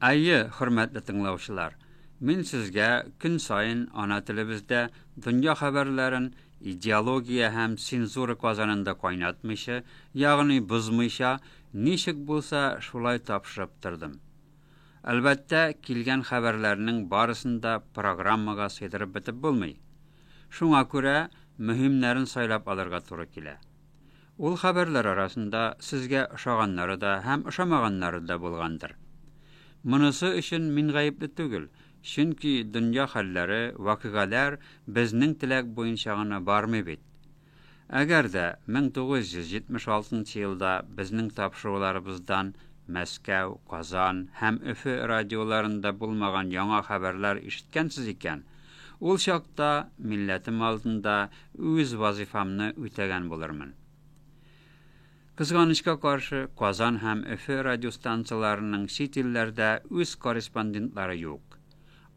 Әйе, хөрмәтле тыңлаучылар, мин сезгә көн саен ана телебездә дөнья хәбәрләрен идеология һәм цензура казанында кайнатмыйча, ягъни бозмыйча, ничек булса шулай тапшырып тордым. Әлбәттә, килгән хәбәрләрнең барысын да программага сыйдырып бетеп булмый. Шуңа күрә мөһимнәрен сайлап алырга туры килә. Ул хәбәрләр арасында сезгә ошаганнары да һәм ошамаганнары да булгандыр. Монысы өчен мин гаепле түгел, чөнки дөнья хәлләре, вакыйгалар безнең теләк буенча гына бармый бит. Әгәр дә 1976 елда безнең тапшыруларыбыздан Мәскәү, Казан һәм Өфе радиоларында булмаган яңа хәбәрләр ишеткәнсез икән, ул чакта милләтем алдында үз вазифамны үтәгән булырмын. Кызганычка каршы, Казан һәм Өфе радиостанцияләренең чит илләрдә үз корреспондентлары юк.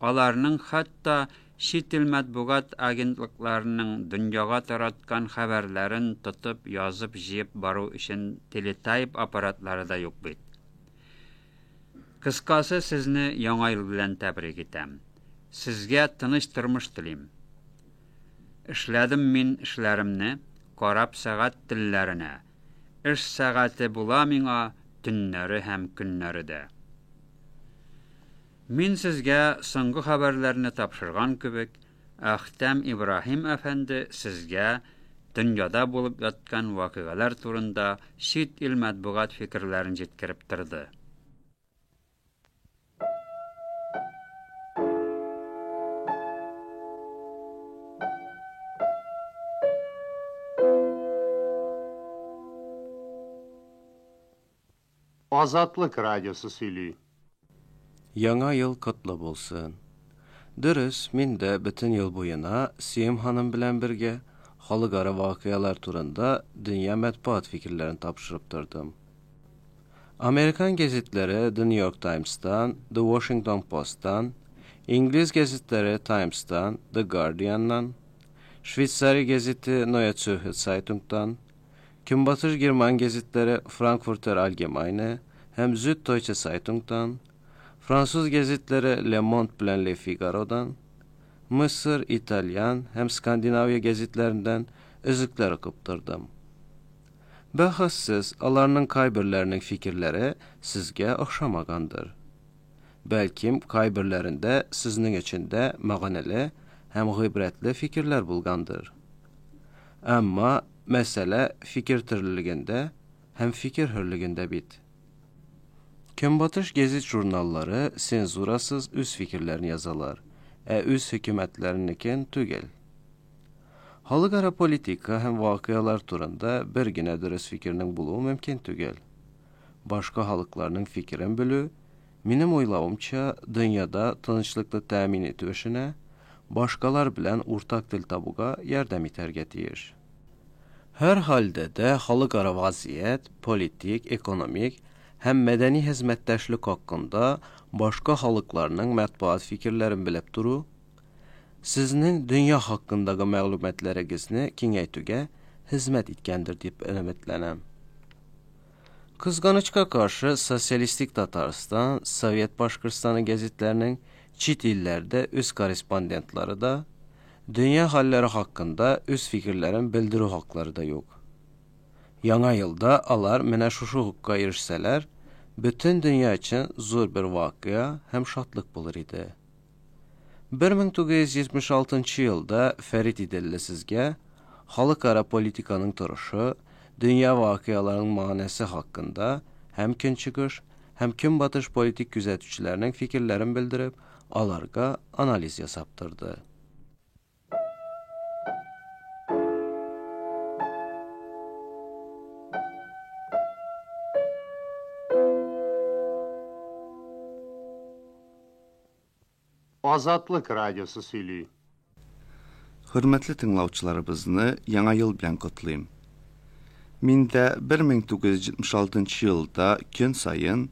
Аларның хәтта чит ил матбугат агентлыкларының дөньяга тараткан хәбәрләрен тотып, язып, җыеп бару өчен телетайп аппаратлары да юк бит. Кыскасы, сезне Яңа ел белән тәбрик итәм. Сезгә тыныч тормыш телим. Эшләдем мин эшләремне, карап сәгать телләренә. Эш сәгате була миңа төннәре һәм көннәре дә. Мин сезгә соңгы хәбәрләрне тапшырган кебек, Әхтәм Ибраһим әфәнде сезгә дөньяда булып яткан вакыйгалар турында чит ил матбугат фикерләрен җиткереп торды. Азатлык радиосы сөйли. Яңа ел котлы булсын. Дөрес, мин дә бөтен ел буена Сөем ханым белән бергә халыкара вакыйгалар турында дөнья матбугат фикерләрен тапшырып тордым. Amerikan gazetleri The New York Times'tan, The Washington Post'tan, İngiliz gazetleri Times'tan, The Guardian'dan, Şveytsariya gazeti Neue Zürcher Zeitung'dan, Günbatış German gazetleri Frankfurter Allgemeine hem Süddeutsche Zeitung'dan, Fransız gazetleri Le Monde bilen Le Figaro'dan, Mısır, İtalyan hem Skandinaviya gazetlerinden özükler okup durdum. Бәхәссез, аларның кайберләренең фикерләре сезгә охшамагандыр. Бәлкем, кайберләрендә сезнең өчен дә мәгънәле һәм гыйбрәтле фикерләр булгандыр. Әмма мәсьәлә фикер төрлелегендә һәм фикер һөрлегендә бит. Көнбатыш гәзит журналлары цензурасыз үз фикерләрен язалар, ә үз хөкүмәтләренекен түгел. Халыкара политика һәм вакыйгалар турында бер генә дөрес фикернең булуы мөмкин түгел. Башка халыкларның фикерен белү, минем уйлавымча, дөньяда тынычлыкны тәэмин итү эшенә, башкалар белән уртак тел табуга ярдәм итәргә тиеш. Һәр хәлдә дә халыкара вазият, политик, экономик һәм мәдәни хезмәттәшлек хакында башка халыкларның матбугат фикерләрен белеп тору, сезнең дөнья хакындагы мәгълүматларыгызны киңәйтүгә хезмәт иткәндер дип өметләнәм. Кызганычка каршы, Социалистик Татарстан, Совет Башкортстаны гәзитләренең чит илләрдә үз корреспондентлары да, дөнья хәлләре хакында үз фикерләрен белдерү хаклары да юк. Яңа елда алар менә шушы хокукка ирешсәләр, бөтен дөнья өчен зур бер вакыйга һәм шатлык булыр иде. 1976 елда Фәрит Иделле сезгә халыкара политиканың торышы, дөнья вакыйгаларының мәгънәсе хакында һәм көнчыгыш, һәм көнбатыш политик күзәтүчеләрнең фикерләрен белдереп, аларга анализ ясап торды. Азатлык радиосы сөйли. Хөрмәтле тыңлаучыларыбызны Яңа ел белән котлыйм. Мин дә 1976 елда көн саен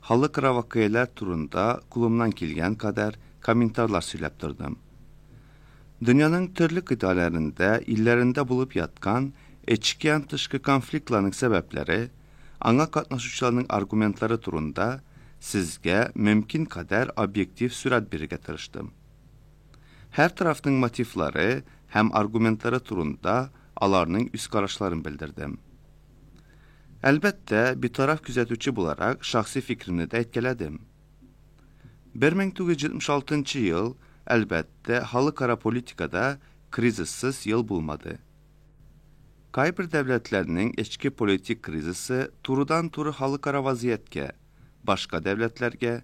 халыкара вакыйгалар турында кулымнан килгән кадәр комментарлар сөйләп тордым. Дөньяның төрле кыйтгаләрендә, илләрендә булып яткан эчке һәм тышкы конфликтларның сәбәпләре, аңа катнашучыларның аргументлары турында сезгә мөмкин кадәр объектив сурәт бирергә тырыштым. Һәр тарафның мотивлары һәм аргументлары турында аларның үз карашларын белдердем. Әлбәттә, битараф күзәтүче буларак шәхси фикеремне дә әйткәләдем. 1976 ел, әлбәттә, халыкара политикада кризиссыз ел булмады. Кайбер дәүләтләрнең эчке политик кризисы турыдан-туры халыкара вазгыятькә, башка дәүләтләргә,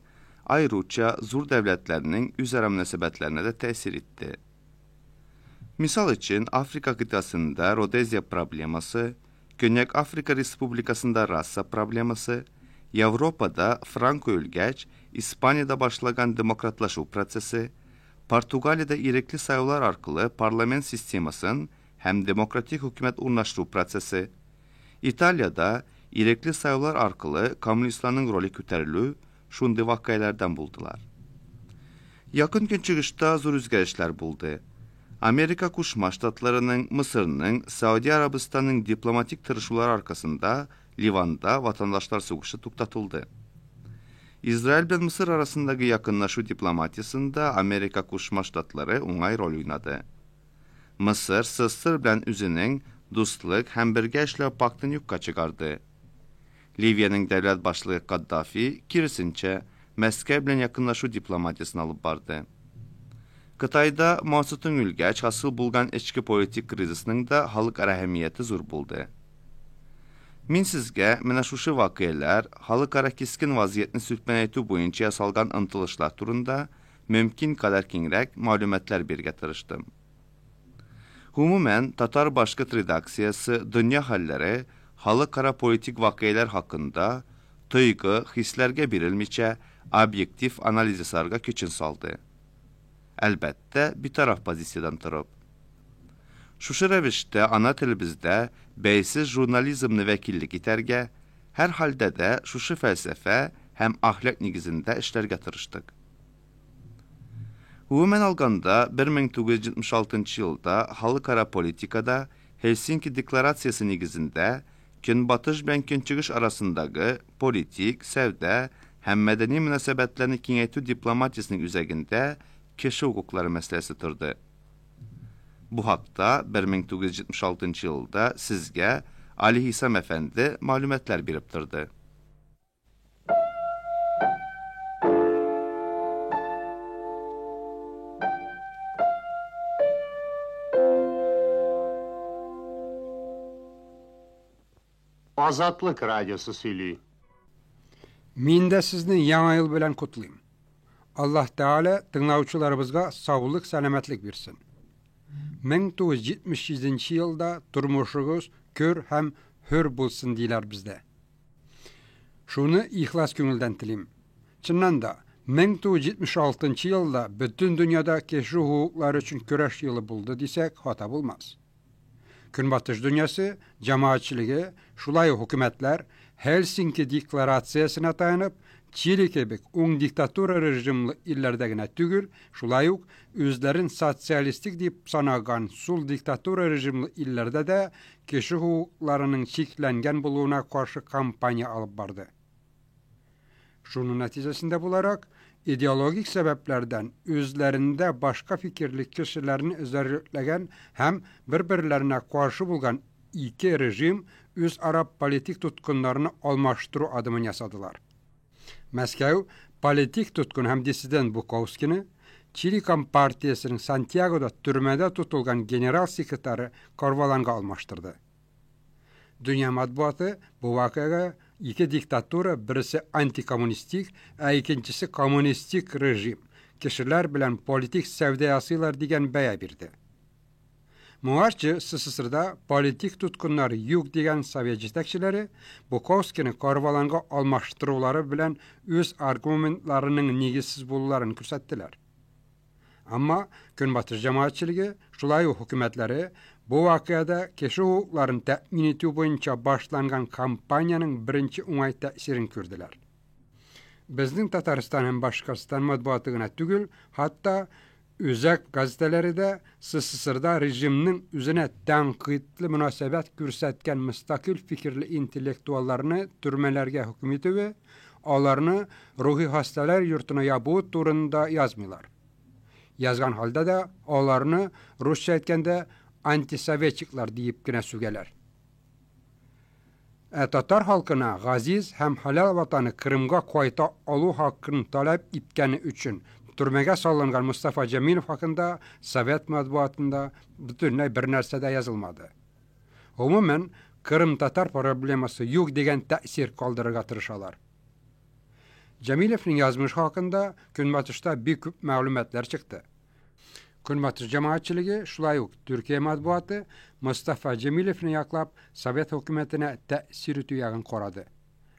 аеруча зур дәүләтләрнең үзара мөнәсәбәтләренә дә тәэсир итте. Мисал өчен, Африка кытасында Родезия проблемасы, Көньяк Африка Республикасында раса проблемасы, Европада Франко үлгәч, Испаниядә башлаган демократлашу процессы, Португалиядә ирекле сайлаулар аркылы парламент системасын һәм демократик хөкүмәт урнаштыру процессы, Италиядә ирекле сайлаулар аркылы коммунистларның роле күтәрелү шундый вакыйгалардан булдылар. Якын Көнчыгышта зур үзгәрешләр булды. Америка Кушма Штатларының, Мысырның, Сауди Арабыстанның дипломатик тырышулары аркасында Ливанда ватандашлар сугышы туктатылды. Израиль белән Мысыр арасындагы якынлашу дипломатиясендә Америка Кушма Штатлары уңай роль уйнады. Мысыр СССР белән үзенең дуслык һәм бергә эшләү пактын юкка чыгарды. Ливиянең дәүләт башлыгы Каддафи, киресенчә, Мәскәү белән якынлашу дипломатиясен алып барды. Кытайда Мао Цзэдун үлгәч хасил булган эчке политик кризисның да халыкара әһәмияте зур булды. Мин сезгә менә шушы вакыйгалар, халыкара кискен вазгыятьне сүлпәнәйтү буенча ясалган омтылышлар турында мөмкин кадәр киңрәк мәгълүматлар бирергә тырыштым. Гомумән, татар-башкорт редакциясе дөнья хәлләре, халыкара политик вакыйгалар хакында тойгы, хисләргә бирелмичә, объектив анализ ясарга көчен салды. Әлбәттә, битараф позициядән торып. Шушы рәвештә ана телебездә бәйсез журнализмны вәкиллек итәргә, һәр хәлдә дә шушы фәлсәфә һәм әхлак нигезендә эшләргә тырыштык. Гомумән алганда, 1976 елда халыкара политикада Хельсинки декларациясе нигезендә Көнбатыш белән Көнчыгыш арасындагы политик, сәүдә һәм мәдәни мөнәсәбәтләрне киңәйтү дипломатиясенең үзәгендә кеше хокуклары мәсьәләсе торды. Бу хакта 1976 елда сезгә Али Хисам әфәнде мәгълүматлар биреп торды. Азатлык радиосы сөйли. Мин дә сезне Яңа ел белән котлыйм. Аллаһ Тәгалә тыңлаучыларыбызга саулык, сәламәтлек бирсен. 1977 елда тормышыгыз көр һәм хөр булсын диләр бездә. Шуны ихлас күңелдән телим. Чыннан да, 1976 елда бөтен дөньяда кеше хокуклары өчен көрәш елы булды дисәк, хата булмас. Көнбатыш дөньясы, җәмәгатьчелеге, шулай ук хөкүмәтләр Хельсинки декларациясенә таянып, Чили кебек уң диктатура режимлы илләрдә генә түгел, шулай ук үзләрен социалистик дип санаган сул диктатура режимлы илләрдә дә кеше хокукларының чикләнгән булуына каршы кампания алып барды. Шуның нәтиҗәсендә буларак, идеологик сәбәпләрдән үзләрендә башка фикерле кешеләрне эзәрлекләгән һәм бер-берләренә каршы булган ике режим үзара политик тоткыннарны алмаштыру адымын ясадылар. Мәскәү политик тоткын һәм диссидент Буковскийны Чили Компартиясенең Сантьягода төрмәдә тотылган генерал секретаре Корваланга алмаштырды. Дөнья матбугаты бу вакыйга ике диктатура, берсе антикоммунистик, ә икенчесе коммунистик режим, кешеләр белән политик сәүдә ясыйлар дигән бәя бирде. Моңарчы СССРда политик тоткыннар юк дигән совет җитәкчеләре Буковскийны Корваланга алмаштырулары белән үз аргументларының нигезсез булуларын күрсәттеләр. Әмма Көнбатыш җәмәгатьчелеге, шулай ук хөкүмәтләре бу вакыйгада кеше хокукларын тәэмин итү буенча башланган кампаниянең беренче уңай тәэсирен күрделәр. Безнең Татарстан һәм Башкортстан матбугаты гына түгел, хәтта үзәк газеталары да СССРда режимның үзенә тәнкыйтьле мөнәсәбәт күрсәткән мөстәкыйль фикерле интеллектуалларны төрмәләргә хөкем итүе, аларны рухи хасталар йортына ябу турында язмыйлар. Язган halda да аларны русча әйткәндә антисоветчиклар диеп кенә сүгәләр. Ә татар халкына газиз һәм халал ватаны Крымга кайта алу хакын таләп иткәне өчен төрмәгә салынган Мустафа Җәмилев хакында совет матбугатында бөтенләй бер нәрсә дә язылмады. Гомумән, Кырым татар проблемасы юк дигән тәэсир калдырырга тырышалар. Җәмилевнең язмышы хакында Көнбатышта бик күп мәгълүматлар чыкты. Көнбатыш җәмәгатьчелеге, шулай ук Төркия матбугаты Мустафа Җәмилевне яклап Совет хөкүмәтенә тәэсир итү ягын карады.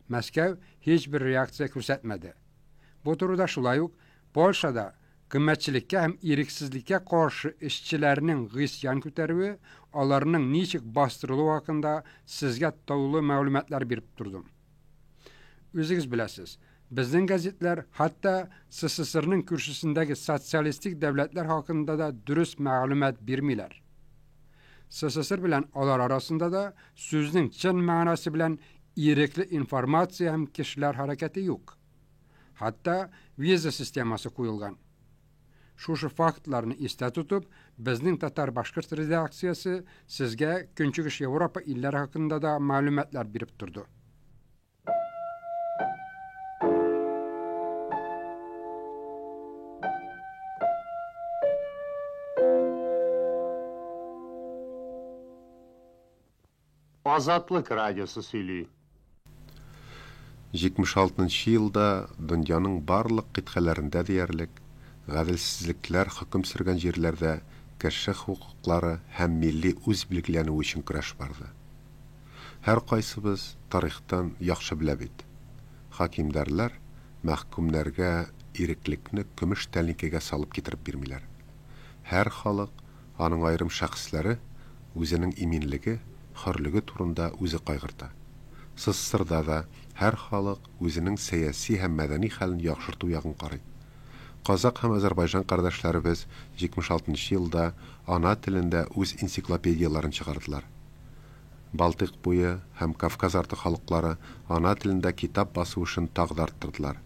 Мәскәү һичбер реакция күрсәтмәде. Бу турыда шулай ук Польшада кыйммәтчелеккә һәм ирексезлеккә каршы эшчеләрнең гыйсьян күтәрүе, аларның ничек бастырылуы хакында сезгә тулы мәгълүматлар биреп тордым. Үзегез беләсез, безнең газетлар хәтта СССРның күршесендәге социалистик дәүләтләр хакында да дөрес мәгълүмат бирмиләр. СССР белән алар арасында да сүзнең чын мәгънәсе белән ирекле информация һәм кешеләр хәрәкәте юк. Хәтта виза системасы куелган. Шушы фактларны истә тотып, безнең татар-башкорт редакциясе сезгә Көнчыгыш Европа илләре хакында да мәгълүматлар биреп торды. Азатлык радиосы сөйли. 76 елда дөньяның барлык кыйтгаләрендә диярлек гаделсезлекләр хөкем сөргән җирләрдә кеше хокуклары һәм милли үз билгеләнүе өчен көрәш барды. Һәркайсыбыз тарихтан яхшы белә бит. Хакимдарлар мәхкүмнәргә иреклекне көмеш тәлинкәгә салып китереп бирмиләр. Һәр халык, аның аерым шәхесләре үзенең иминлеге, хөрлеге турында үзе кайгырта. СССРда да һәр халык үзенең сәяси һәм мәдәни хәлен яхшырту ягын карый. Казак һәм Азәрбайҗан кардәшләребез 76 елда ана телендә үз энциклопедияләрен чыгардылар. Балтыйк буе һәм Кавказ арты халыклары ана телендә китап басу эшен тагы да арттырдылар.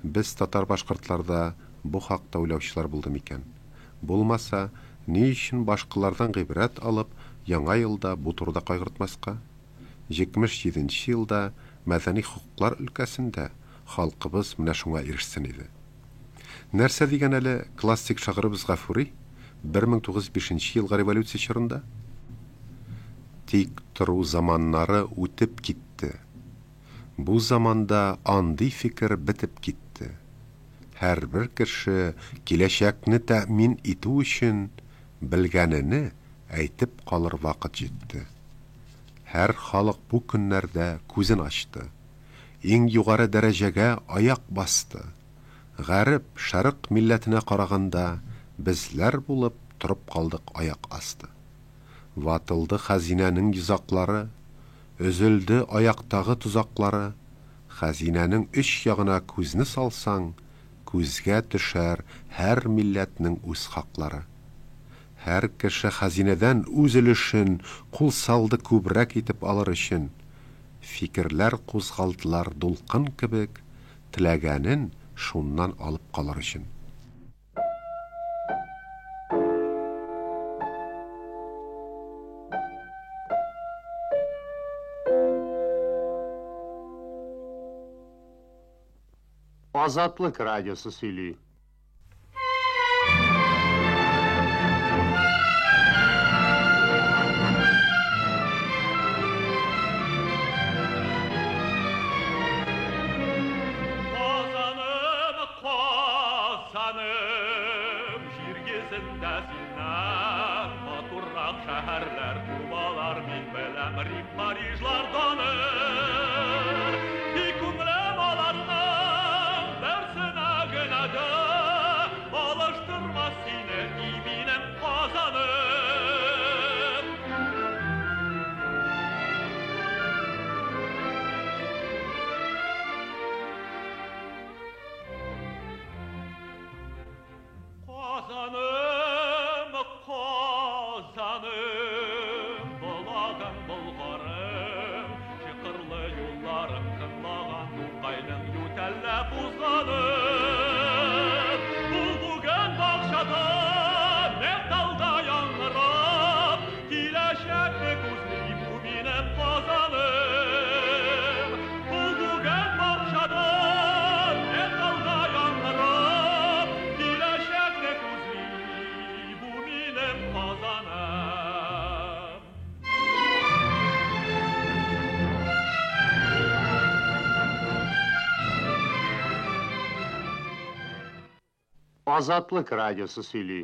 Без татар-башкортларда бу хакта уйлаучылар булды микән? Булмаса, ни өчен башкалардан гыйбрәт алып, яңа елда бу турыда кайгыртмаска? 77 елда мәдәни хокуклар өлкәсендә халкыбыз менә шуңа ирешсен иде. Нәрсә дигән әле классик шагыйребез Гафури 1905 елгы революция чорында? Тик тору заманнары үтеп китте. Бу заманда андый фикер бетеп китте. Һәрбер кеше киләчәкне тәэмин итү өчен белгәнене әйтеп калыр вакыт җитте. Һәр халык бу көннәрдә күзен ачты. Иң югары дәрәҗәгә аяк басты. Гареп, шәрык милләтенә караганда безләр булып торып калдык аяк асты. Ватылды хәзинәнең йозаклары, өзелде аяктагы тозаклары. Хәзинәнең өч ягына күзне салсаң, күзгә төшәр һәр милләтнең үз хаклары. Һәр кеше хәзинәдән үз өлешен кул салды күбрәк итеп алыр өчен. Фикерләр кузгалдылар дулкын кебек, теләгәнен шуннан алып калыр өчен. Азатлык радиосы сөйли. Казаным, Казаным, җир йөзендә синнән матуррак шәһәрләр тубалар, мин беләм, Рим, Парижлар таныр. Тик күңелем аларның берсенә генә дә алыштырмас сине, и минем Казаным. Казаным, Казаным, Болагым, Болгарым, чокырларың Азатлык радиосы сөйли.